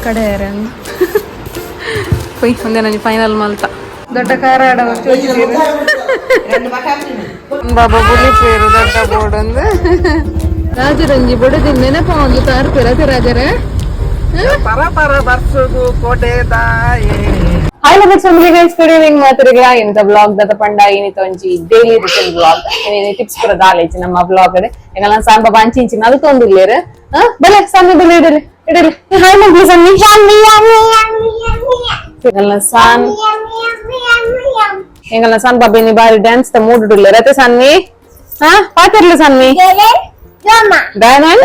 ಕಡೆ ಪೊಯ್ ಒಂದೇ ನಂಜಿ ಫೈನಲ್ ಮಲ್ತ ದೊಡ್ಡ ಕಾರಾಡ. ಬಾಬಾ ಬುಲಿಪೇರು ದೊಡ್ಡ ಬೋರ್ಡ್ ಒಂದು. ರಾಜರಂಜಿ ಬಡದಿನ ನೆನಪ ಒಂದು ತಾರ್ಪೇರ ರಾಜರೇ. ಪರ ಪರ ಬರ್ಸುಗು ಕೋಟೆ ತಾಯೇ. Hi lovers, family guys, good evening ಮಾತರಿಗಳ. ಇಂತ ಬ್ಲಾಗ್ ದತ್ತ ಪಂಡ ಏನಿತ ಒಂಜಿ ಡೈಲಿ ರುಟೀನ್ ಬ್ಲಾಗ್. ಏನೇನು ಟಿಪ್ಸ್ ಪೂರ ದಾಲೇಜಿ ನಮ್ಮ ಬ್ಲಾಗ್ ಅಡೆ. ಎಂಗಲ ಸಾಂಬ ಬಾಂಚಿ ಇಂಚಿ ನಲ್ತೊಂದಿಲ್ಲೇರು. ಬಲೆ ಸಾಮಿ, ಬಲೆ, ಇಡಲಿ ಇಡಲಿ. ಹಾಯ್ ಮಗ್ಲಿ ಸನ್ನಿ. ಎಂಗಲ್ನ ಸಾನ್, ಎಂಗಲ್ನ ಸಾನ್ ಬಾಬಿ ನಿ ಬಾರಿ ಡ್ಯಾನ್ಸ್ ತ ಮೂಡ್ ಉಲ್ಲೇರ್ ಅತೆ ಸನ್ನಿ? ಹಾ, ಪಾತಿರ್ಲ ಸನ್ನಿ. ಡಯಾನನ್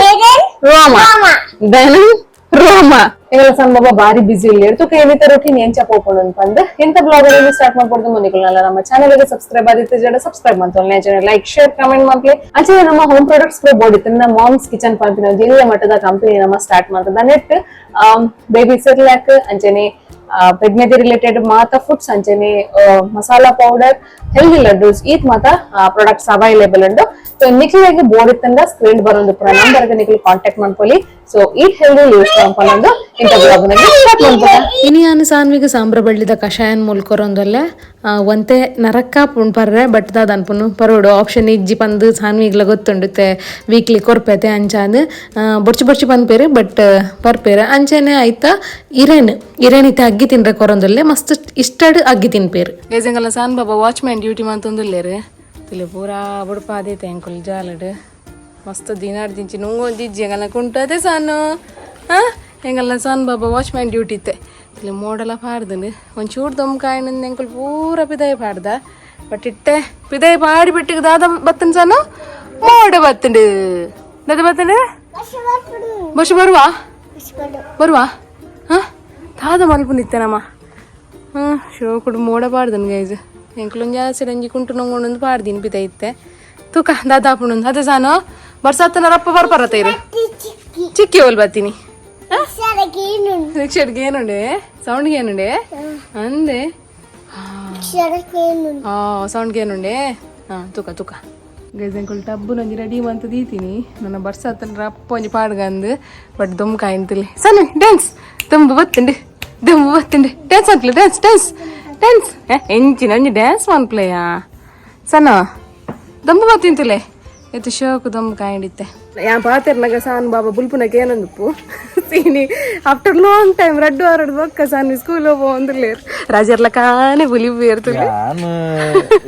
ರೋಮಾ, ಡಯಾನನ್ ರೋಮಾ. ಎಂಗಲ ಸನ್ ಬಾಬಾ ಬಾರಿ ಬಿಸಿ ಇಲ್ಲ. ತುಕ ಏನಿತ ರೊಟೀನ್ ಎಂಚ ಪೋಪುಂಡು ಪಂದ್ ಎಂತ ಬ್ಲಾಗ್ ಅಲ್ಲಿ ಸ್ಟಾರ್ಟ್ ಮಾಡ್ಕೊಡ್ದು. ಮುಂದಿಕ್ಕಲ್ಲ ನಮ್ಮ ಚಾನೆಲ್ ಗೆ ಸಬ್ಸ್ಕ್ರೈಬ್ ಆದಿತ್ತು ಜಡ ಸಬ್ಸ್ಕ್ರೈಬ್ ಮಾಡ್ತೊಲ್ಲೆ, ಲೈಕ್, ಶೇರ್, ಕಮೆಂಟ್ ಮಾಡ್ಲಿ. ಅಂಚನೆ ನಮ್ಮ ಹೋಮ್ ಪ್ರಾಡಕ್ಟ್ಸ್ ಕೂಡ ಬೋರ್ಡ್ ಇತ್ತು. ನಮ್ಮ ಮಾಮ್ಸ್ ಕಿಚನ್ ಪನ್ಪಿನ ಒಂಜಿ ಎಲ್ಯ ಮಟ್ಟದ ಕಂಪನಿ ನಮ್ಮ ಸ್ಟಾರ್ಟ್ ಮಾಡ್ತದ. ನೆಟ್ ಬೇಬಿ ಸೆರ್ಲಾಕ್, ಅಂಚನೆ ಪ್ರೆಗ್ನೆನ್ಸಿ ರಿಲೇಟೆಡ್ ಮಾತ ಫುಡ್ಸ್, ಅಂಚನೆ ಮಸಾಲಾ ಪೌಡರ್, ಹೆಲ್ದಿ ಲಡ್ಡೂಸ್, ಈತ್ ಮಾತ ಪ್ರಾಡಕ್ಟ್ಸ್ ಅವೈಲೇಬಲ್ ಉಂಡು. ಸೊ ನಿಕ್ಲಿಗೆ ಬೋರ್ಡ್ ಇತ್ತಂದ ಸ್ಕ್ರೀನ್ ಬರೋದು ಪೂರ ನಂಬರ್ ನಿಕ್ಲಿ ಕಾಂಟ್ಯಾಕ್ಟ್ ಮಾಡ್ಕೊಳ್ಳಿ. ಸೊ ಈ ಹೆಲ್ದಿ ಯೂಸ್ ಮಾಡ್ಕೊಂಡು ಇಂಥ ಬ್ಲಾಗ್ ಸ್ಟಾರ್ಟ್ ಮಾಡ್ಬೋದು. ಇನಿಯಾನು ಸಾನ್ವಿಗೆ ಸಾಂಬ್ರಬಳ್ಳಿದ ಕಷಾಯನ್ ಮುಲ್ಕೊರೊಂದೊಲ್ಲೆ. ಒಂತೆ ನರಕ್ಕ ಪುಣ್ ಪರ್ರೆ, ಬಟ್ ದಾದ ಅನ್ಪುನು, ಪರೋಡು, ಆಪ್ಷನ್ ಇಜ್ಜಿ ಪಂದು ಸಾನ್ವಿಗ್ಲ ಗೊತ್ತುಂಡು. ವೀಕ್ಲಿ ಕೊರ್ಪೆತೆ ಅಂಚಾದ್ ಬೊರ್ಚು ಬೊರ್ಚು ಪನ್ಪೇರು, ಬಟ್ ಪರ್ಪೇರು. ಅಂಚನೆ ಆಯ್ತಾ ಇರೇನ್ ಇರೇನ್ ಇತ್ತೆ ಅಗ್ಗಿ ತಿನ್ರೆ ಕೊರೊಂದೊಲ್ಲೆ. ಮಸ್ತ್ ಇಷ್ಟಡ್ ಅಗ್ಗಿ ತಿನ್ಪೇರು. ಗೈಸ್, ಸಾನ್ ಬಾಬಾ ವಾಚ್ಮ್ಯಾನ್ ಡ್ಯೂಟಿ ಮಂತೊಂದುಲ್ಲೇರು. ತುಲೆ ಪೂರಾ ಬುಡ್ಪ ಆದೈತೆ ಅಂಕುಲ್ ಜಾಲಡ್. ಮಸ್ತ್ ದಿನಾಡ್ ದಿಂಚಿ ನುಂಗೊಂದಿಜ್ಜಿ ಎಂಗಲ್ನ ಕುಂಟದೆ ಸಾನು. ಹಾ, ಎಂಗಲ್ನ ಸಾನ್ ಬಾಬಾ ವಾಚ್ಮ್ಯಾನ್ ಡ್ಯೂಟಿ ಇತ್ತೆ. ತುಲೆ ಮೋಡಲ ಪಾಡ್ದನು. ಒಂಚೂರು ದೊಮ್ಕಾಯಿನ ಎಂಕುಲ್ ಪೂರ ಪಿದಾಯಿ ಪಾಡ್ದ. ಬಟ್ ಇಟ್ಟೆ ಪಿದಾಯಿ ಪಾಡಿ ಬಿಟ್ಟಿಗೆ ದಾದ ಬತ್ತನ್ ಸಾನು? ಮೋಡ ಬತ್ತಂಡು. ದಾದ ಬತ್ತಂಡು? ಬಸ್ ಬರುವ ಬರುವ. ಹಾ, ದಾದ ಮಲ್ಪುಂದಿತ್ತೇನಮ್ಮ? ಹ್ಞೂ, ಶೋಕುಡು ಮೋಡ ಪಾಡ್ದನ್ ಗೈಸ್. ಎಂಕುಲೊಂಜಿ ಆಸೆ ಒಂಜಿ ಕುಂಟು ನೊಂಗೊಂಡೊಂದು ಪಾಡ್ದಿನಿ ಪಿದ ಇತ್ತೆ. ತೂಕ ದಾದಾಪುಂಡು ಅದೇ ಸಾನು. ಬರ್ಸಾತನ ರಪ್ಪ ಬರ್ಪರ ತೈರು ಚಿಕ್ಕಿ ಹೋಲ್ ಬರ್ತೀನಿ. ರಿಕ್ಷಾಡ್ಗೆ ಏನುಂಡೆ? ಸೌಂಡ್ಗೆ ಏನುಂಡೆ ಅಂದೆ? ಹಾ, ಸೌಂಡ್ಗೆ ಏನುಂಡೆ? ಹಾ, ತೂಕ ತೂಕ. ಗೈಸ್, ಎಂಕುಲು ಟಬ್ಬು ಒಂಜಿ ರೆಡಿ ಮಂತ್ ದೀತೀನಿ. ನನ್ನ ಬರ್ಸಾತನ ರಪ್ಪ ಒಂಜಿ ಪಾಡ್ಗಂದು, ಬಟ್ ದೊಮ್ ಕಾಯಿಂತಿಲ್ಲ. ಸಣ್ಣ ಡ್ಯಾನ್ಸ್. ದುಂಬು ಬತ್ತುಂಡು, ದುಂಬು ಬತ್ತುಂಡು. ಡ್ಯಾನ್ಸ್ ಅಂತಲೆ, ಡ್ಯಾನ್ಸ್ ಡ್ಯಾನ್ಸ್ ಡ್ಯಾನ್ಸ್. ಎಂಚಿನ ಒಂಜಿ ಡ್ಯಾನ್ಸ್ ಮನ್ಪ್ಲೆಯಾ ಸಣ್ಣ? ದಂಬು ಬತ್ತಿಂತಲೆ. ಎತ್ತು ಶೋಕು ದಮ್ ಕಾಯಿಂಡಿತ್ತೆ. ಯಾ ಪಾತೆರ್ನಗ ಸಾನ್ ಬಾಬಾ ಬುಲ್ಪುನಕ್ಕೆ ಏನೊಂದುಪ್ಪು ಸೀನಿ. ಆಫ್ಟರ್ ಲಾಂಗ್ ಟೈಮ್ ರಡ್ಡು ವಾರಡ್ ಬೊಕ್ಕ ಸಾನ್ ಸ್ಕೂಲ್ ಹೋಗ್ಲೇರ್. ರಾಜರ್ಲ ಕಾನೆ ಬುಲಿ ಬೇರ್ತುಲೆ. ನಾನು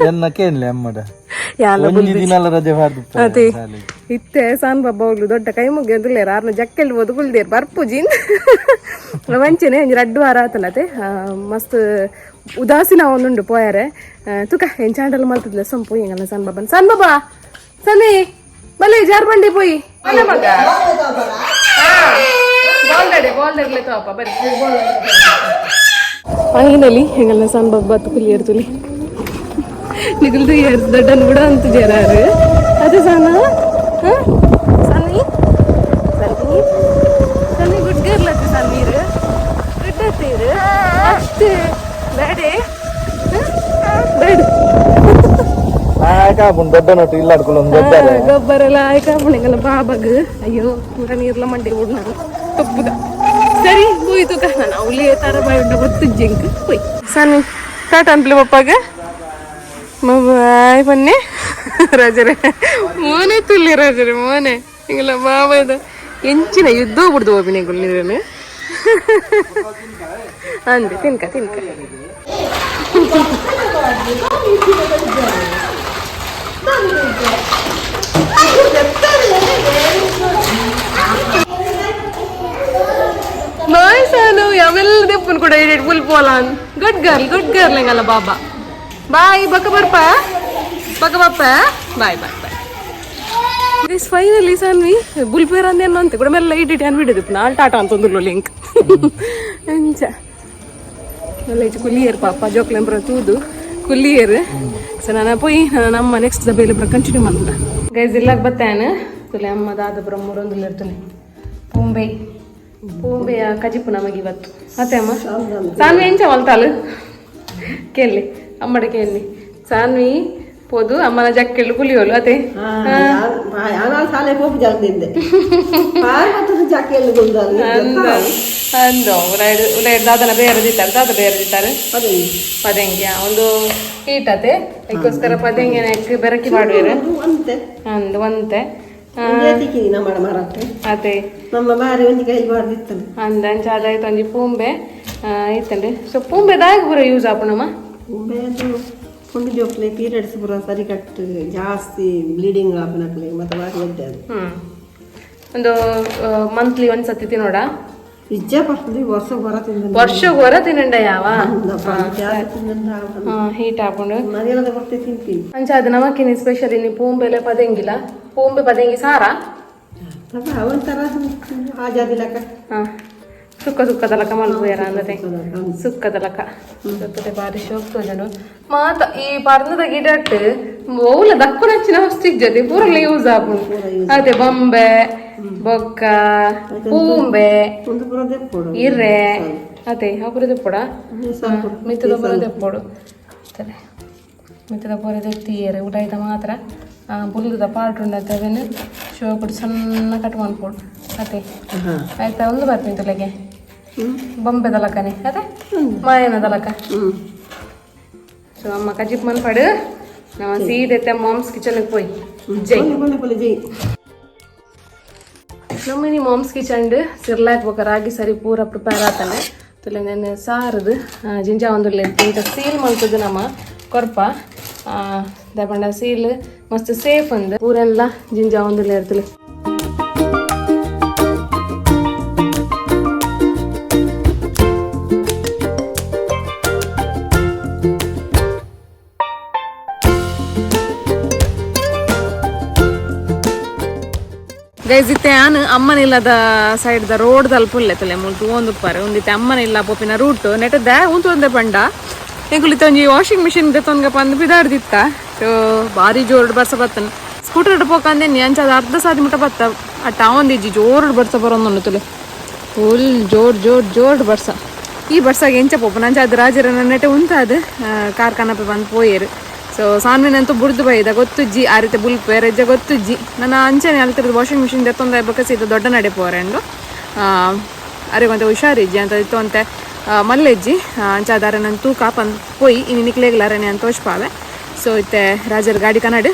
ಎನ್ನ ಕೇನ್ಲೆ ಅಮ್ಮಡ. ಯಾಲ? ಒಂಜಿ ದಿನಲ ರಜೆ ಪಾಡ್ದು. ಅದೇ ಇತ್ತೆ ಸಾನ್ ಬಾಬಾ ಹೋಗ್ಲು ದೊಡ್ಡ ಕೈ ಮುಗಿ ಅಂದುಲ್ಲೇರ್. ಆರ್ನ ಜಕ್ಕೆಲ್ ಬೋದು ಕುಲ್ದೇರ್ ಬರ್ಪುಜಿನ್ ವಂಚನೆ. ಒಂಜಿ ರಡ್ಡು ವಾರ ಆತನತೆ. ಮಸ್ತ್ ಉದಾಸೀನ ಒಂದುಂಡು ಪೋಯಾರೆ. ತುಕ ಎಂಚಾಂಡಲ್ ಮಲ್ತದ್ಲೆ ಸೊಂಪು ಎಂಗಲ್ಲ ಸನ್ ಬಾಬನ್. ಸನ್ ಬಾಬಾ, ಸನ್ನಿ, ಬಲೆ ಜಾರ್ಬಂಡಿ ಪೋಯಿ. ಅಲ್ಲ ಮಗ, ಬಾಲ್ ಬಾಲ್ ತೋಪ ಬರಿ. ಫೈನಲಿ ಎಂಗಲ್ನ ಸನ್ ಬಾಬಾ ತುಕುಲಿ ತುಲಿ ನಿಗಲ್ದು ದಡ್ಡನ್ ಕೂಡ ಅಂತ ಜರಾರು ಅದೇ ಸಾನ. ಸನ್ನಿ, ಸನ್ನಿ, ಸನ್ನಿ, ಗುಡ್ ಗರ್ಲ್ ಅತ್ತೆ. ಸನ್ನೀರು ಗುಡ್ ಅತ್ತೀರು ಅತ್ತೆ. ಬೇಡೆ ಬೇಡ. ಆಯ್ಕಾಪುಂಡು ದೊಡ್ಡ ನಟ್ಟು ಇಲ್ಲ ಒಂದು ಗೊಬ್ಬರ. ಗೊಬ್ಬರ ಎಲ್ಲ ಆಯ್ಕಾಪುಂಡು ಬಾಬಗ್. ಅಯ್ಯೋ, ಪೂರ ನೀರ್ಲ ಮಂಡಿ ಬಿಡು ನಾನು ತಪ್ಪುದ. ಸರಿ, ಹೋಯ್ತು. ನಾನು ಅವಲೇ ತರ ಬಾಯ್ ಉಂಡ ಗೊತ್ತು ಜಿಂಕ್ ಹೋಯ್. ಸನ್ನಿ, ಟಾಟಾ ಅನ್ಪ್ಲೆ ಪಪ್ಪಾಗ. ಬಾಯ್ ಬನ್ನಿ ರಾಜರೇ. ಮೋನೆ ತುಲ್ಲಿ ರಾಜರೇ, ಮೋನೆ ಹಿಂಗೆಲ್ಲ ಬಾಬಾ. ಇದು ಎಂಚಿನ ಯುದ್ಧ ಬಿಡ್ದು ಹೋಗಿನಿ ನೀರೇನು ಅಂದೆ. ತಿನ್ಕ ತಿನ್ಕ. ಬಾಯ್ ಸಾನು. ಯಾವೆಲ್ಲ ದೆಪ್ಪನ್ ಕೂಡ ಫುಲ್ ಪೋಲಾನ್. ಗುಡ್ ಗರ್ಲ್, ಗುಡ್ ಗರ್ಲ್ ಎಂಗಲ್ಲ ಬಾಬಾ. ಬಾಯ್. ಬಕ್ಕ ಬರ್ಪ, ಬಕ್ಕ ಬಪ್ಪ. Bye bye bye. This finally Saanvi ಬುಲ್ಪೇರ್ ಅಂದೇನು ಅಂತ ಕೂಡ ಮೆಲ್ಲ ಇಟ್ಟಿಟ್ಟು ಅನ್ ಬಿಡೋದು. ನಾಲ್ ಟಾಟಾ ಅಂತಂದ್ರು ಲಿಂಕ್ ಅಂಚ. ನಲ್ಲ ಕುಲ್ಲಿಯರ್ ಪಾಪ ಜೋಕ್ಲೆಂಬ್ರ ತೂದು ಕುಲ್ಲಿಯರ್. ಸೊ ನಾನು ಪೋಯಿ, ನಾನು ನಮ್ಮ ನೆಕ್ಸ್ಟ್ the ಬೇಲೆ ಕಂಟಿನ್ಯೂ ಮಾಡ್ಬಿಡ. ಗೈಸ್, ಇಲ್ಲಾಗ ಬತ್ತಾನ ತುಲೆ ಅಮ್ಮ ದಾದ ಬ್ರ ಮೂರೊಂದು ಇರ್ತಲೆ. ಪೂಂಬೆ ಪೂಂಬೆಯ ಕಜಿಪು ನಮಗೆ ಇವತ್ತು. ಮತ್ತೆ ಅಮ್ಮ, ಸಾನ್ವಿ ಎಂಚ ಮಲ್ತಾಳು ಕೇಳಿ ಅಮ್ಮಡ ಕೇಳಿ. ಸಾನ್ವಿ ಪೋದು ಅಮ್ಮನ ಜಕ್ಕೆಳು ಕುಲಿಯೋಲು ಅದೇ. ಸಾಲೆ ಪೋಪು ಜಾಗದಿಂದ ಅಂದು ಉಲೈಡ್ ದಾದನ ಬೇರೆ ದಿತ್ತಾರೆ, ದಾದ ಬೇರೆ ದಿತ್ತಾರೆ ಪದೆಂಗೆ ಒಂದು ಹೀಟ್ ಅತೆ, ಅದಕ್ಕೋಸ್ಕರ ಪದೆಂಗೆ ಬೆರಕಿ ಮಾಡುವೇರು ಅಂದು ಒಂತೆ ಅದೇ. ನಮ್ಮ ಬಾರಿ ಒಂಜಿ ಕೈಲಿ ಬಾರ್ದಿತ್ತಲ್ಲ. ಅಂದ ಅಂಚ ಅದಾಯ್ತು ಒಂಜಿ ಪೂಂಬೆ ಇತ್ತಂಡೆ. ಸೊ ಪೂಂಬೆ ದಾಗ್ ಪೂರ ಯೂಸ್ ಆಪುಣಮ್ಮ? ಪೂಂಬೆ ಅದು ಪುಂಡು ಜೋಕ್ಲೆ ಪೀರಿಯಡ್ಸ್ ಪೂರ ಸರಿ ಕಟ್ಟು ಜಾಸ್ತಿ ಬ್ಲೀಡಿಂಗ್ ಆಪುನಕ್ಲೆ ಮತ್ತೆ ಬಾರಿ ಎಡ್ಡೆ ಅದು. ಒಂದು ಮಂತ್ಲಿ ಒಂದ್ ಸತಿ ತಿನ್ನೋಡ? ಇಜ್ಜಪ್ಪ, ವರ್ಷ ಹೊರ ತಿಂದ. ವರ್ಷ ಹೊರ ತಿನ್ನಂಡ ಯಾವ ಹೀಟ್ ಆಪುಂಡು. ಮನೆಯಲ್ಲ ಬರ್ತೆ ತಿಂತೀನಿ. ಅಂಚ ಅದು ನಮಕಿನಿ ಸ್ಪೆಷಲಿ ನೀ ಪೂಂಬೆಲೆ ಪದೆಂಗಿಲ್ಲ, ಪೂಂಬೆ ಪದೆಂಗಿ ಸಾರಾ ಒಂಥರ ಆಜಾದಿಲಕ. ಸುಕ್ಕ ಸುಕ್ಕದಲಕ ಮಲ್ಪುಯರ ಅಂದತೆ, ಸುಕ್ಕದಲಕ ಸುಕ್ಕತೆ ಬಾರಿ ಶೋಕ್ ತೋಜುಂಡು. ಮಾತ ಈ ಪರ್ಣದ ಗಿಡಟ್ ಓಲ ದಕ್ಕುನಂಚಿನ ವಸ್ತು ಇಜ್ಜತೆ ಪೂರಲ್ಲ ಯೂಸ್ ಆಪುಂಡು ಅದೇ. ಬೊಂಬೆ ಬೊಕ್ಕ ಪೂಂಬೆ ಇರ್ರೆ ಅದೇ ಅಪುರ ದೆಪ್ಪೊಡ ಮಿತ್ತದ ಪೂರ ದೆಪ್ಪೊಡು, ಮಿತ್ತದ ಪೂರ ದೆತ್ತೀಯರೆ. ಉಡಾಯ್ದ ಮಾತ್ರ ಬುಲ್ದುದ ಪಾಟ್ ಉಂಡತ್ತೆ, ಅವೇನು ಶೋಕುಡು ಸಣ್ಣ ಕಟ್ ಮನ್ಪೊಡು ಅದೇ. ಆಯ್ತಾ, ಒಂದು ಬರ್ತೀನಿ ತುಲೆಗೆ ಬೊಂಬೆ ದಲಕನೆ ಅದೇ ಮಾಯನ ದಲಕ. ಸೊ ಅಮ್ಮ ಕಜಿಪ್ ಮನ್ಪಡು, ನಮ್ಮ ಸೀದೆತ್ತೆ ಮಾಮ್ಸ್ ಕಿಚನ್ಗೆ ಪೋಯ್ ಜೈ. ನಮ್ಮನಿ ಮಾಮ್ಸ್ ಕಿಚನ್ ಸಿರ್ಲಾಕ್ ಬೊಕ ರಾಗಿ ಸರಿ ಪೂರ ಪ್ರಿಪೇರ್ ಆತಾನೆ ತುಲೆ. ನೆನ್ನೆ ಸಾರದು ಜಿಂಜಾ ಒಂದು ಇಂಥ ಸೀಲ್ ಮಲ್ತದ್ದು ನಮ್ಮ ಕೊರ್ಪ ದಪಂಡ ಸೀಲ್ ಮಸ್ತ್ ಸೇಫ್ ಅಂದ್ ಪೂರೆಲ್ಲ ಜಿಂಜಾ ಒಂದು ಇರ್ತಲೆ. ಗೈಸ್ ಇತ್ತೆ ಆನ್ ಅಮ್ಮನಿಲ್ಲದ side the road ದಲ್ಪುಲ್ಲೆ ತಲೆ ಮುಲ್ ತೂವೊಂದುಪ್ಪಾರೆ. ಒಂದಿತ್ತೆ ಅಮ್ಮನಿಲ್ಲ ಪೋಪಿನ ರೂಟ್ ನೆಟ್ the ಉಂತು ಒಂದೆ ಪಂಡ ಎಂಕುಲಿತ್ತೆ ಒಂಜಿ ವಾಷಿಂಗ್ ಮಿಷಿನ್ ದೆತ್ತೊನ್ಗ ಪಂದ್ ಬಿದಾಡ್ದಿತ್ತ. ಸೊ ಬಾರಿ ಜೋರ್ಡ್ ಬರ್ಸ ಬತ್ತನ್, ಸ್ಕೂಟರ್ ಪೋಕಂದೆ ಅಂಚ ಅದು ಅರ್ಧ ಸಾದಿ ಮುಟ ಬತ್ತ ಅಟ್ಟ ಒಂದಿಜ್ಜಿ. ಜೋರ್ಡ್ ಬರ್ಸ ಬರೋಂದುಂಡು ತುಲೆ, ಫುಲ್ ಜೋರ್ ಜೋರ್ ಜೋರ್ಡ್ ಬರ್ಸ. ಈ ಬರ್ಸಾಗ ಎಂಚ ಪೋಪುನ? ಅಂಚ ಅದು ರಾಜರ ನೆಟೆ ಉಂತಾದ್ ಕಾರ್ಖಾನಪೆ ಬಂದು ಪೋಯೆರು. ಸೊ ಸಾನ್ವಿನಂತೂ ಬುಡ್ದು ಬೈದ ಗೊತ್ತುಜ್ಜಿ, ಆ ರೀತಿ ಬುಲ್ಪೆ ರಜ್ಜೆ ಗೊತ್ತುಜ್ಜಿ. ನನ್ನ ಅಂಚನೆ ಅಲ್ತಿರೋದು ವಾಷಿಂಗ್ ಮಿಷಿನ್ ದೆತ್ತೊಂದು ಬೊಕ್ಕ ಸೀದ ದೊಡ್ಡ ನಡೆ ಪೋರೆಂಡು ಅರೆಗೊಂತೆ ಹುಷಾರಿಜ್ಜಿ ಅಂತ ಇತ್ತು ಅಂತೆ ಮಲ್ಲೆಜ್ಜಿ. ಅಂಚ ಅದಾರೆ ನನ್ನ ತೂಕ ಪಂದ್ ಪೋಯಿ ಇನ್ನು ನಿಕ್ಲೇಗ್ಲಾರನೆ ಅಂತ ತೋಚ್ಪಾವೆ. ಸೊ ಇತ್ತೆ ರಾಜರ ಗಾಡಿ ಕನ್ನಡ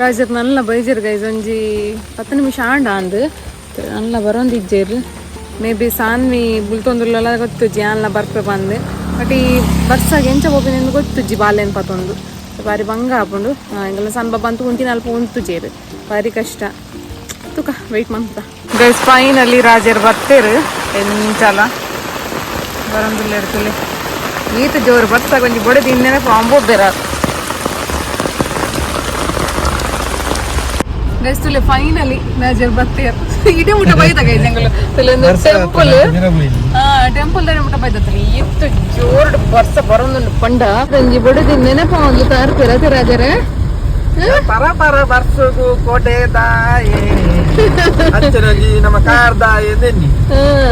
ರಾಜರ್ ನಲ್ಲ ಬೈಜರ್ ಗೈಸ್. ಒಂಜಿ 10 ನಿಮಿಷ ಆಂಡ ಅಂದು ನಲ್ಲ ಬರೋಂದಿಜ್ಜೇರು. ಮೇ ಬಿ ಸಾನ್ವಿ ಬುಲ್ತೊಂದುಲ್ಲ ಗೊತ್ತುಜ್ಜಿ, ಆನ್ಲ ಬರ್ಪೆ ಬಂದು. ಬಟ್ ಈ ಬರ್ಸಾಗ ಎಂಚ ಪೋಪಿನ ಗೊತ್ತುಜ್ಜಿ, ಬಾಲೆನ್ ಪತೊಂದು ಬಾರಿ ಬಂಗ ಆಪುಂಡು. ಎಂಗಲ ಸಣ್ಣ ಬಂತು ಉಂಟಿನ ಅಲ್ಪ ಉಂತುಜೇರು, ಬಾರಿ ಕಷ್ಟ. ತುಕ ವೆಯ್ಟ್ ಮಂತ ಗೈಸ್. ಫೈನಲಿ ರಾಜರ್ ಬರ್ತೇರು, ಎಂಚಲ ಬರಂದುಲ್ಲ ಇರ್ತಲೆ. ಈತ ಜೋರು ಬರ್ಸಾಗ ಒಂಜಿ ಬೊಡೆದು ಇನ್ನೇನೆ ಪಾಂಬೋಬೇರ ಗೈಸ್. ತುಲೆ ಫೈನಲಿ ರಾಜರ್ ಬರ್ತೇರು. ಇಡೀ ಮುಟ ಬೈದ ಗೈಸ್ ಎಂಗಲು ಟೆಂಪಲ್ ಟೆಂಪಲ್ ದಾನೆ ಮುಟ ಬೈದತ್ತಲ್ಲ. ಇತ್ತು ಜೋರ್ಡ್ ಬರ್ಸ ಬರೋದುಂಡು ಪಂಡ ಒಂಜಿ ಬೊಡೆದು ನೆನಪ ಒಂದು ತಾರ್ಪೇರ ರಾಜರೇ. ಪರ ಪರ ಬರ್ಸಗು ಕೋಟೆ ದಾಯೆ ಅಂಚನೊಂಜಿ ನಮ್ಮ ಕಾರ್ ದಾಯೆ ದೆನ್ನಿ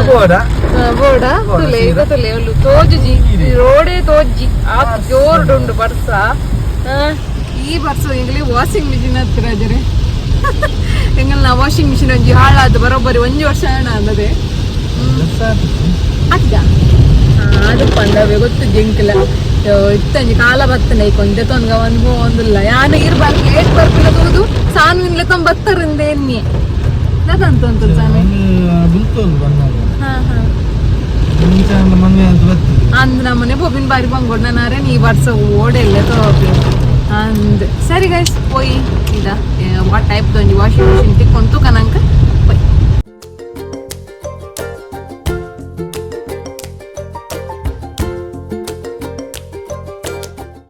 ಬೋಡ ಬೋಡ ತುಲೆ ಈಗ ತುಲೆ ಒಲ್ಲು ತೋಜುಜಿ, ರೋಡೇ ತೋಜ್ಜಿ, ಆತ್ ಜೋರ್ಡುಂಡು ಬರ್ಸ. ಈ ಬರ್ಸ ಇಂಗ್ಲಿ ವಾಷಿಂಗ್ ಮಿಷಿನ್ ಹತ್ತಿರ ರಾಜರೇ. ಎಂಗಲ್ನ ವಾಷಿಂಗ್ ಮಿಷಿನ್ ಒಂಜಿ ಹಾಳಾದ ಬರೋಬ್ಬರಿ ಒಂಜಿ ವರ್ಷ ಆಣ ಅಂದದೆ ಅತ್ತ ಅದು ಪಂಡವೆ ಗೊತ್ತು ಜಿಂಕಲ ಇತ್ತಂಜಿ ಕಾಲ ಬತ್ತನೆ ಕೊಂದೆ ತೊನ್ಗ ಒಂದು ಒಂದಿಲ್ಲ ಯಾನ ಇರ್ಬಾರ್ದು ಲೇಟ್ ಬರ್ಪಿಲ್ಲ ತೋದು ಸಾನ್ವಿನ್ಲೆ ತೊಂಬತ್ತರಿಂದ ಎನ್ನಿ ದಾದಂತ ಉಂಟು ಸಾನ್ವಿ. ಹಾ ಹಾ ಅಂದ್ ನಮ್ಮನೆ ಪೋಪಿನ ಬಾರಿ ಬಂಗೋಡ್ ನಾನಾರೆ ನೀ ವರ್ಷ ಓಡೆಲ್ಲ ತೋಪಿ ಅಂದ್. ಸರಿ ಗೈಸ್, ಪೋಯಿ ಇದ what type ಒಂಜಿ ವಾಷಿಂಗ್ ಮಿಷಿನ್ ತಿಕ್ಕೊಂತು ಕನಂಕ ಪೋಯ್.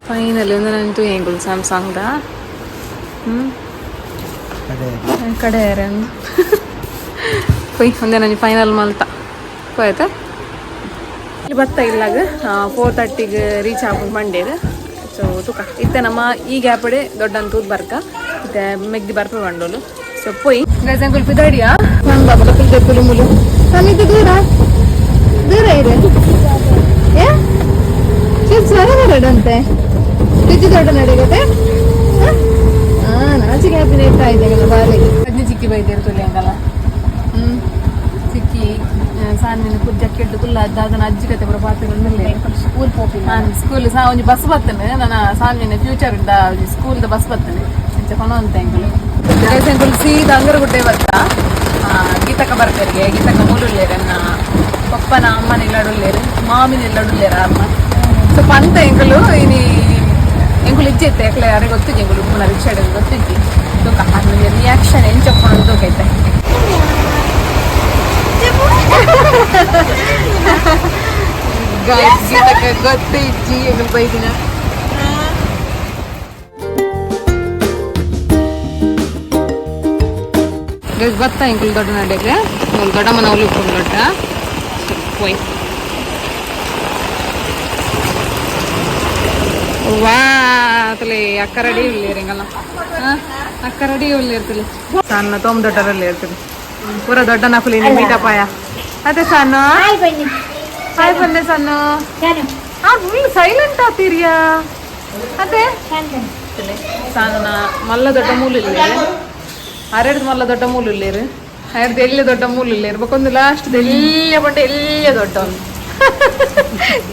ಫೈನಲಿ ಒಂದು ನಂತು ಎಂಗುಲ್ ಸ್ಯಾಮ್ಸಂಗ್ದ ಕಡೆ ಒಂದು ಪೊಯ್ ಒಂದೇ ನಂಜಿ ಫೈನಲ್ ಮಲ್ತ ಪೋಯ್ತಾ. ಇಲ್ಲಿ ಬತ್ತ ಇಲ್ಲಾಗ 4:30ಗೆ ರೀಚ್ ಆಪುಂಡು ಮಂಡೇರು. ಸೊ ತುಕ ಇತ್ತೆ ನಮ್ಮ ಈ ಗ್ಯಾಪಡೆ ದೊಡ್ಡ ತೂದ್ ಬರ್ಕ ಇತ್ತೆ ಮೆಗ್ದಿ ಬರ್ಪೆ ಬಂಡೋಲು. ಸೊ ಪೊಯ್ ಗೈಸ್ ಅಂಕುಲ್ ಪಿದಾಡಿಯಾ ನನ್ ಬಾಬಾ ಕುಲ್ ಕುಲು ಮುಲು ಸಮಿತಿ ದೂರ ದೂರ ಇದೆ. ಏ ಸ್ವರ ಬರಡಂತೆ ಫ್ರಿಜ್ ದೊಡ್ಡ ನಡೆಗತ್ತೆ. ಹಾ ನಾಚಿಗೆ ಹ್ಯಾಪಿ ಇರ್ತಾ ಇದ್ದೆ ಬಾಲೆಗೆ ಅಜ್ಜಿ ಚಿಕ್ಕಿ ಬೈದಿರ್ತದೆ ಹಂಗಲ್ಲ. ಚಿಕ್ಕಿ ಸಾನ್ವಿನ ಕುಜ್ಜಕ್ಕೆಟ್ಟು ಕುಲ್ಲ ದಾದನ ಅಜ್ಜಿ ಕತೆ ಬರೋ ಪಾತ್ರ ಸ್ಕೂಲ್ ಪೋಪಿನ ಸ್ಕೂಲ್ ಸಾ ಒಂಜಿ ಬಸ್ ಬರ್ತೇನೆ ನನ್ನ ಸಾನ್ವಿನ future school the bus ಬರ್ತೇನೆ ಅಂಚ ಕೊನವಂತ ಎಂಕುಲು ಎಂಕುಲು ಸೀದಾ ಅಂಗರಗುಡ್ಡೆ ಬತ್ತ ಗೀತಕ್ಕ ಬರ್ತಾರೆ. ಗೀತಕ್ಕ ಮೂಲುಲ್ಲೇರು ನನ್ನ ಪಪ್ಪನ ಅಮ್ಮನ ಇಲ್ಲಡುಲ್ಲೇರು ಮಾಮಿನ ಇಲ್ಲಡುಲ್ಲೇರು ಅಮ್ಮ. ಸೊ ಪಂತ ಎಂಕುಲು ಇನಿ ಎಂಕುಲು ಇಜ್ಜೆ ಇತ್ತೆ ಯಾಕಲೆ ಯಾರಿಗೆ ಗೊತ್ತಿಜ್ಜಿ ಎಂಕುಲು ಉಪ್ಪುನ ರಿಕ್ಷಾ ಗೊತ್ತಿಜ್ಜಿ. ತೂಕ ರಿಯಾಕ್ಷನ್ ಎಂಚೊಪ್ಪಣ ತೂಕೈತೆ. ಗಾಯ್ಸ್ ಗೀತಕ್ಕ ಗೊತ್ತಿಜ್ಜಿ ಎಂಕುಲು ಬೈದಿನ. ಗೈಸ್ ಬತ್ತ ಎಂಕುಲು ದೊಡ್ಡ ನಡೆಗೆ ದೊಡ್ಡ ಮನ ಉಪ್ಪುಂಡು ದೊಡ್ಡ ಪೋಯ್ ವಾ ತಲೆ ಅಕ್ಕ ರೆಡಿ ಉಳ್ಳೇರಿಂಗಲ್ಲ. ಅಕ್ಕ ರೆಡಿ ಉಳ್ಳೇರ್ತಲೆ ಸಣ್ಣ ತೋಮ್ ದೊಡ್ಡರಲ್ಲಿ ಇರ್ತದೆ ಪೂರ ದೊಡ್ಡ ನಕುಲಿ ಮೀಟಪಾಯ ಅದೇ ಸಣ್ಣ ಹಾಯ್ ಬನ್ನಿ ಸಣ್ಣ. ಫುಲ್ ಸೈಲೆಂಟ್ ಆತೀರಿಯಾ ಅದೇ ಸಣ್ಣ ಮಲ್ಲ ದೊಡ್ಡ ಮೂಲು ಇಲ್ಲ ಅರೆಡ್ದು ಮಲ್ಲ ದೊಡ್ಡ ಮೂಲು ಇಲ್ಲೇರು ಅರೆಡ್ದು ಎಲ್ಲಿ ದೊಡ್ಡ ಮೂಲು ಇಲ್ಲೇರು ಬಕ್ಕೊಂದು ಲಾಸ್ಟ್ ಎಲ್ಲಿಯ ಬಂಡೆ ಎಲ್ಲಿಯ ದೊಡ್ಡ ಒಂದು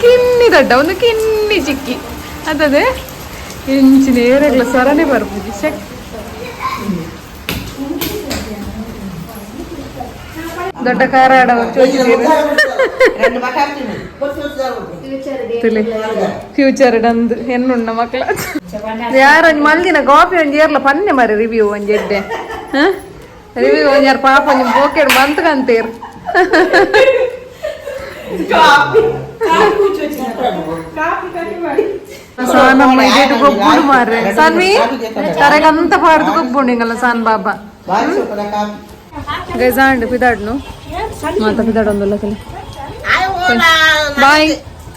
ಕಿನ್ನಿ ದೊಡ್ಡ ಒಂದು ಕಿನ್ನಿ ಚಿಕ್ಕಿ ಅದದೇ ಇಂಚಿನ ಏರಗ್ಲ ಸ್ವರನೇ ಬರ್ಪುಜಿ ಶಕ್. ದೊಡ್ಡ ಕಾರ ಫ್ಯೂಚರ್ ಡಂದು ಎನ್ನುಣ್ಣ ಮಕ್ಕಳ ಯಾರ ಒಂಜಿ ಮಲ್ದಿನ ಕಾಫಿ ಒಂಜಿ ಏರ್ಲ ಪನ್ನೆ ಮರಿ ರಿವ್ಯೂ ಒಂಜಿ ಎಡ್ಡೆ ರಿವ್ಯೂ ಒಂಜಿ ಯಾರು ಪಾಪ ಒಂಜಿ ಪೋಕೆಡ್ ಮಂತ್ಕಂತೀರ್. ಸಾನಮ್ಮ ಇದೇಟು ಗೊಬ್ಬುಡು ಮಾರ್ರೆ ಸಾನ್ವಿ ತರಗಂತ ಪಾಡ್ದು ಗೊಬ್ಬುಂಡು ಹಿಂಗಲ್ಲ ಸಾನ್ ಬಾಬಾ ಗೈಸಾಂಡ್ ಪಿದಾಡ್ನು ಮಾತ ಪಿದಾಡೊಂದುಲ್ಲ ತಲೆ ಬಾಯ್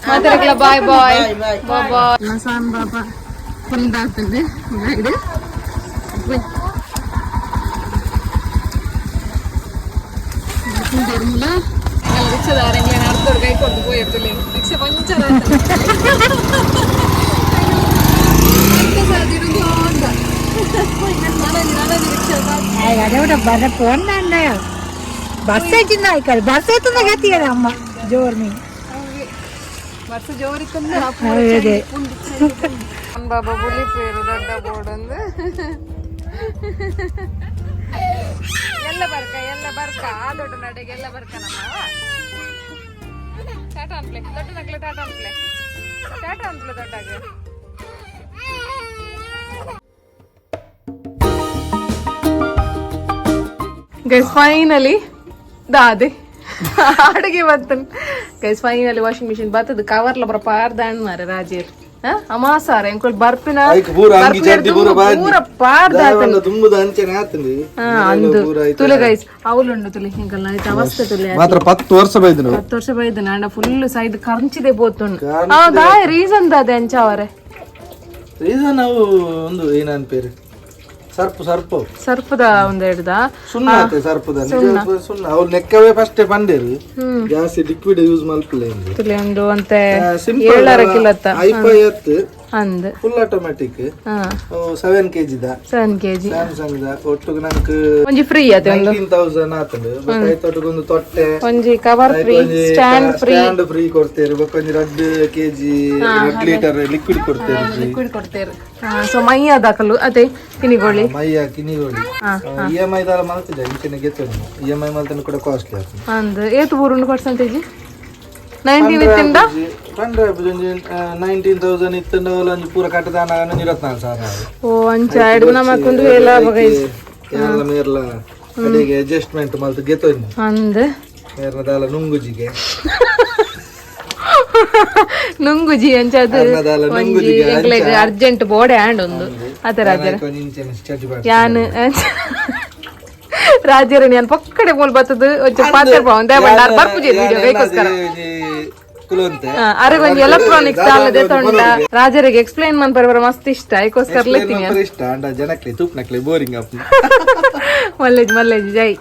ಮಾತಾಡಕ್ಲ ಬಾಯ್ ಬಾಯ್ ಬಾಯ್ ಬಾಯ್. ಸಾನ್ ಬಾಬಾ ಫುಲ್ ದಾಗ್ತದೆ ಇದು ರಿಕ್ಷಾದಾರಂಗ್ಲೆ ಅರ್ಧೋಡ್ ಕೈ ಕೊಟ್ಟು ಪೋಯಿರ್ತಲೆ ರಿಕ್ಷಾ ಪಂಚರ್ బస్ వచ్చిందా ఇక్కడ బస్ అవుతుందా గతి కదా అమ్మ జోరు ವರ್ಷ ಜೋರಿತ್ತಂದ್ರೆ అదే ಬಾಬಾ ಬುಲಿ ಪೇರು ದೊಡ್ಡ ಬೋರ್ಡ್ ಒಂದು ಎಲ್ಲ ಬರ್ಕ ಎಲ್ಲ ಬರ್ಕ ಆ ದೊಡ್ಡ ನಡೆಗೆ ಎಲ್ಲ ಬರ್ಕ ನಮ್ಮ ಟಾಟಾ ಅನ್ಪ್ಲೆ ದೊಡ್ಡ ನಕ್ಲೆ ಟಾಟಾ ಅನ್ಪ್ಲೆ ಟಾಟಾ ಅನ್ಪ್ಲೆ ದೊಡ್ಡಾಗ. ಗೈಸ್ ಫೈನಲಿ ದಾದೆ ಅಡುಗೆ ಬರ್ತನ್. Guys finally washing machine ಬರ್ತದ ಕವರ್ಲ ಬರ ಪಾರ್ದಾಣ್ ಮಾರೆ ರಾಜೇರ್ ಅಮಾಸಾರ ಎಂಕುಲ್ ಬರ್ಪಿನ ಪೂರ ಪಾರ್ದಾತನ್ ಅಂದು ತುಲೆ ಗೈಸ್ ಅವಲುಂಡು ತುಲೆ ಎಂಕಲ್ನ ಆಯ್ತು ಅವಸ್ಥೆ ತುಲೆ ಮಾತ್ರ 10 ವರ್ಷ ಬೈದನು 10 ವರ್ಷ ಬೈದನ ಅಂಡ ಫುಲ್ ಸೈದ್ ಕರ್ಂಚಿದೆ ಪೋತುಂಡು. ದಾಯ ರೀಸನ್ ದಾದೆ ಅಂಚಾವರೆ ರೀಸನ್ ಅವು ಒಂದು ಏನನ್ ಪೇರು ಸರ್ಪು ಸರ್ಪು ಸರ್ಪದ ಒಂದೆರಡ್ದ ಸುಣ್ಣ ಆತೆ ಸರ್ಪದ ಸುಣ್ಣ ಅವ್ರು ನೆಕ್ಕವೇ ಫಸ್ಟ್ ಪಂಡೇರು ಜಾಸ್ತಿ ಲಿಕ್ವಿಡ್ ಯೂಸ್ ಮಲ್ಪಲೆ ತುಲೆ ಒಂದು ಅಂತೆ 7 ಕಿಲೋತ್ತ ಐಫೈ ಎತ್ತು ಅಂದ್ full automatic 7 KG the 7 KG Samsung the ಒಟ್ಟುಗು ನಂಕ್ ಒಂಜಿ ಫ್ರೀ ಆತೆ ಒಂದು 19,000 ಆತಂಡು ಬಟ್ ಐತೊಟ್ಟುಗು ಒಂದು ತೊಟ್ಟೆ ಒಂಜಿ cover free stand free stand free ಕೊಡ್ತೇರು ಬೊಕ್ಕ ಒಂಜಿ 2 KG 2 litre liquid ಕೊಡ್ತೇರು liquid ಕೊಡ್ತೇರು. So ಮೈ ಅದಾಕಲು ಅದೇ ಕಿನಿಗೋಳಿ ಮೈ ಕಿನಿಗೋಳಿ E M I ದಾಲ ಮಲ್ತಿದ್ದೆ ಇಂಚಿನ ಗೆತ್ತೊಂದು E M I ಮಲ್ತನ ಕೂಡ ಕಾಸ್ಟ್ಲಿ ಆಗ್ತದೆ. ಅಂದ್ ಏತು ಊರುಂಡು ಪರ್ಸೆಂಟೇಜ್ 19 ಇತ್ತಿಂದ ಒಂಜಿ 19,000 ಇತ್ತಂಡ ಒಂಜಿ ಪೂರ ಕಟ್ಟದಾನ 24,000. ಓ ಅಂಚ ಎರಡು ನಮಕ್ಕೊಂದು ಎಲ್ಲ ಬಗೈಸ್ ಎಲ್ಲ ಮೇರ್ಲ ಕಡೆಗೆ ಅಡ್ಜಸ್ಟ್ಮೆಂಟ್ ಮಲ್ತು ಗೆತ್ತೊಂದು ಅಂದ್ ಮೇರ್ನ ದಾಲ ನುಂಗುಜಿಗೆ ನುಂಗುಜಿ ಅಂಚ ಅದು ಒಂಜಿ ಎಂಕ್ಲೆಗ್ ಅರ್ಜೆಂಟ್ ಬೋಡೆ ಆಂಡ್ ಒಂದು ಆತರ ಆತರ ಯಾನ್ ರಾಜರನಿ ಯಾನ್ ಪಕ್ಕಡೆ ಮೂಲ್ ಬತ್ತದು ಒಂಚ ಪಾತ್ರ ಒಂದೇ ಬಂಡಾರ ಬರ್ಪುಜಿ ವಿಡಿಯೋ ಕೈಕೋಸ್ಕರ ಅರೆ ಒಂಜಿ ಎಲೆಕ್ಟ್ರಾನಿಕ್ಸ್ ದಾಲದೆ ತೊಂಡ ರಾಜರಿಗೆ ಎಕ್ಸ್ಪ್ಲೈನ್ ಮನ್ಪರೆ ಬರ ಮಸ್ತ್ ಇಷ್ಟ ಐಕೋಸ್ಕರ ಲೆತ್ತೀನಿ ಇಷ್ಟ ಅಂಡ ಜನಕ್ಲೆ ತೂಪ್ನಕ್ಲೆ ಬೋರಿಂಗ್ ಅಪ್ಪ ಮಲ್ಲೇಜ್ ಮಲ್ಲೇಜ್ ಜೈ.